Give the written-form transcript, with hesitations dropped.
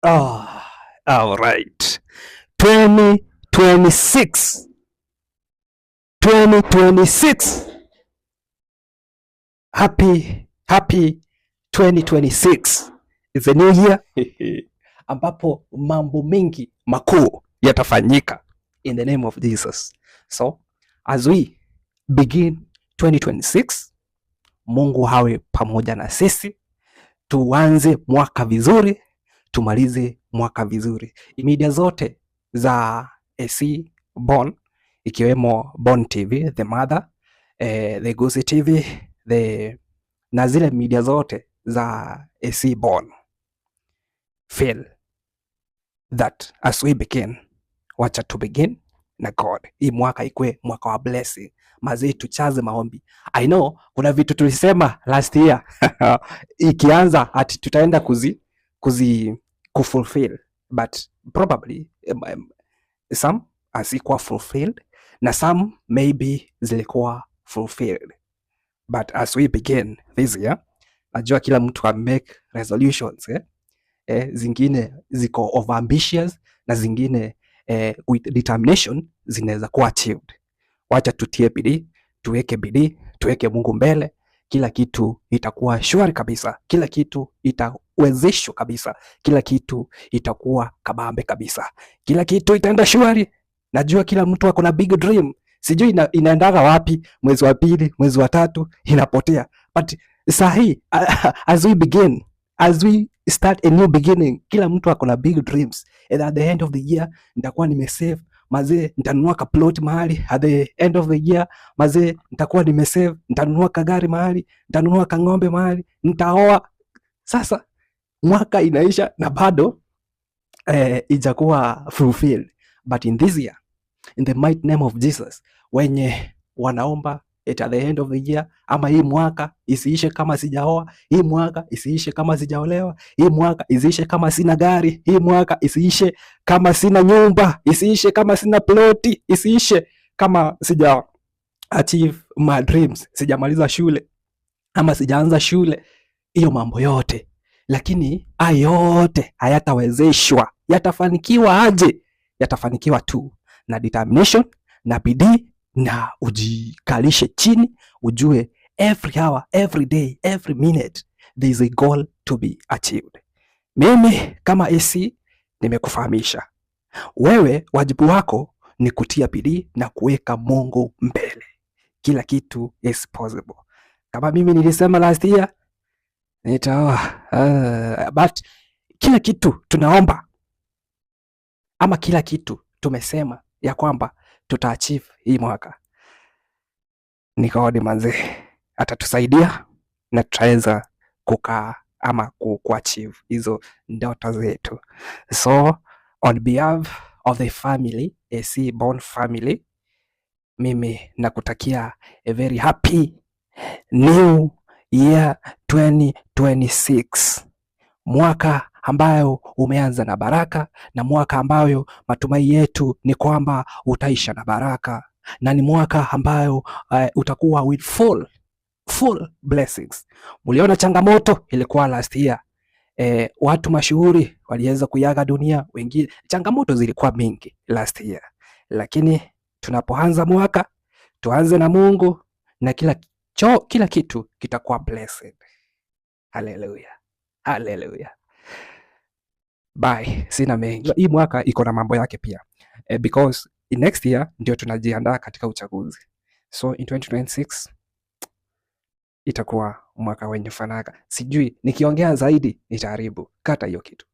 Ah, all right. 2026. 2026. Happy, happy 2026. It's a new year ambapo mambo mengi makuu yatafanyika in the name of Jesus. So, as we begin 2026, Mungu hawe pamoja na sisi, tuanze mwaka vizuri, tumalize mwaka vizuri. Media zote za AC Bon ikiwemo Bon TV, The Mother, The Gusii TV, the na zile media zote za AC Bon feel that as we begin, wacha to begin na God. Hii mwaka ikwe mwaka wa blessing. Mazee, tuchaze maombi. I know kuna vitu tulisema last year ikianza ati tutaenda kuzi kufulfill, but probably some hazikuwa fulfilled na some maybe zilikuwa fulfilled, but as we begin this year, najua kila mtu a make resolutions, eh? Zingine ziko over ambitious na zingine with determination zinaweza kuwa achieved. Wacha tutie bidii, tuweke bidii, tuweke Mungu mbele, kila kitu itakuwa shwari kabisa, kila kitu itawezeshwa kabisa, kila kitu itakuwa kabambe kabisa, kila kitu itaenda shwari. Najua kila mtu ako na big dream, sijui inaendaga wapi, mwezi wa pili, mwezi wa tatu inapotea, but sahi as we begin, as we start a new beginning, kila mtu ako na big dreams, and at the end of the year nitakuwa nimesave, mazee, nitanunua ka plot mahali. At the end of the year, mazee, nitakuwa nimesave, nitanunua kagari mahali, nitanunua kang'ombe mahali, nitaoa. Sasa mwaka inaisha na bado ijakuwa fulfilled. But in this year, in the mighty name of Jesus, wenye wanaomba it at the end of the year, ama hii mwaka isiishe kama sijaoa, hii mwaka isiishe kama sijaolewa, hii mwaka isiishe kama sina gari, hii mwaka isiishe kama sina nyumba, isiishe kama sina ploti, isiishe kama sija achieve my dreams, sijamaliza shule ama sijaanza shule, hiyo mambo yote. Lakini haya yote hayatawezeshwa. Yatafanikiwa aje? Yatafanikiwa tu na determination na bidii na ujikalishe chini, ujue every hour, every day, every minute there is a goal to be achieved. Mimi kama AC nimekufahamisha wewe, wajibu wako ni kutia bidii na kuweka Mungu mbele. Kila kitu is possible. Kama mimi nilisema last year nitaoa, but kila kitu tunaomba ama kila kitu tumesema ya kwamba tuta achieve hii mwaka, ni God manze atatusaidia na tutaweza kukaa ama kuachieve hizo ndoto zetu. So on behalf of the family, AC Born family, mimi nakutakia a very happy new year 2026, mwaka ambayo umeanza na baraka na mwaka ambayo matumai yetu ni kwamba utaisha na baraka, na ni mwaka ambayo utakuwa with full full blessings. Muliona changamoto ilikuwa last year. Watu mashuhuri waliweza kuiaga dunia, wengine changamoto zilikuwa mingi last year, lakini tunapoanza mwaka tuanze na Mungu na kila kitu kitakuwa blessed. Haleluya, haleluya. Bye, sina mengi. Hii mwaka iko na mambo yake pia because in next year ndio tunajiandaa katika uchaguzi, so in 2026 itakuwa mwaka wenye fanaka. Sijui nikiongea zaidi nitaharibu. Kata hiyo kitu.